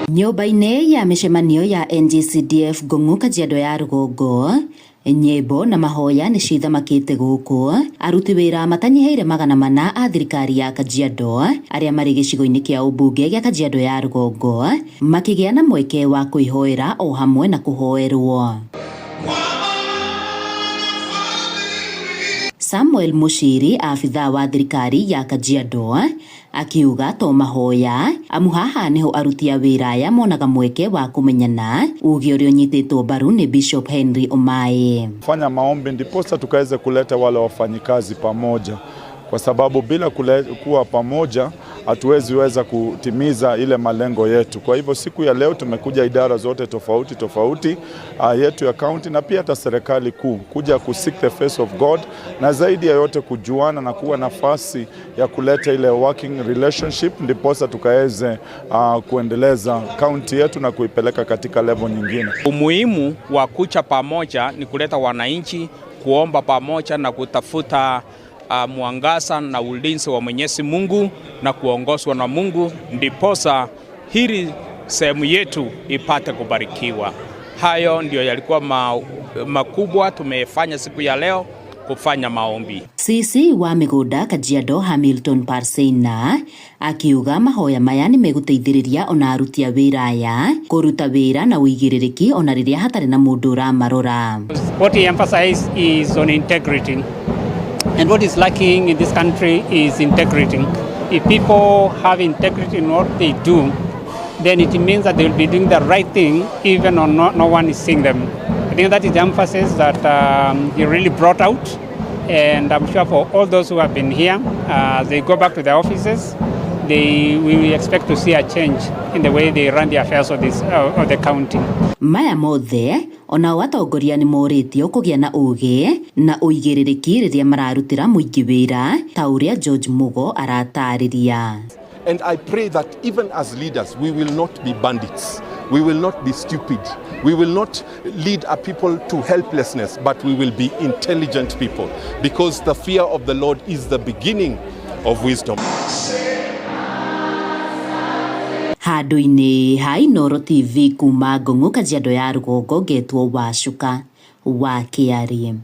Nyũmba-inĩ ya mĩcemanio ya NGCDF Ngũng'u Kajiado ya Rũgongo, nyĩmbo na mahoya nĩcio ithamakĩte gũkũ. Aruti wĩra matanyihĩire 400 a thirikari ya Kajiado arĩa marĩ gĩcigo-inĩ kĩa ũmbunge gĩa Kajiado ya Rũgongo makĩgĩa na mweke wa kwĩhoera o hamwe na kũhoerwo. Samuel Muchiri abithaa wa thirikari ya Kajiado akiuga to mahoya amu haha niho aruti a wĩra aya monaga mweke wa kũmenyana uge ũrĩa ũnyitĩtwo mbaru nĩ Bishop Henry Omae. Fanya maombi ndiposa tukaweze kuleta wale wafanyikazi pamoja, kwa sababu bila kuwa pamoja hatuwezi weza kutimiza ile malengo yetu. Kwa hivyo siku ya leo tumekuja idara zote tofauti tofauti yetu ya county na pia hata serikali kuu kuja ku seek the face of God, na zaidi ya yote kujuana na kuwa nafasi ya kuleta ile working relationship, ndiposa tukaweze kuendeleza county yetu na kuipeleka katika level nyingine. Umuhimu wa kuja pamoja ni kuleta wananchi kuomba pamoja na kutafuta mwangaza na ulinzi wa Mwenyezi Mungu na kuongozwa na Mungu, ndiposa hili sehemu yetu ipate kubarikiwa. Hayo ndio yalikuwa makubwa tumefanya siku ya leo, kufanya maombi. CC wa mĩgũnda Kajiado Hamilton Parseina akiuga mahoya maya nĩ megũteithĩrĩria ona aruti a wĩra aya kũruta wĩra na ũigĩrĩrĩki ona rĩrĩa hatarĩ na mũndũ ũramarora. What he emphasized is on integrity. And what is lacking in this country is integrity. If people have integrity in what they do, then it means that they will be doing the right thing even when no one is seeing them. I think that is the emphasis that he really brought out. And I'm sure for all those who have been here, they go back to their offices, we expect to see a change in the way they run the affairs of the county. Maya mothe onao atongoria nĩ morĩtio kũgĩa na ũgĩ na ũigĩrĩrĩki rĩrĩa mararutĩra mũingĩ wĩra ta ũrĩa George Mugo aratarĩria. And I pray that even as leaders, we will not be bandits. We will not be stupid. We will not lead a people to helplessness, but we will be intelligent people, because the fear of the Lord is the beginning of wisdom. Handũ-inĩ ha Inooro TV kuma Ngũng'ũ Kajiado ya Rũgongo ngetwo Wacuka wa Kĩarie.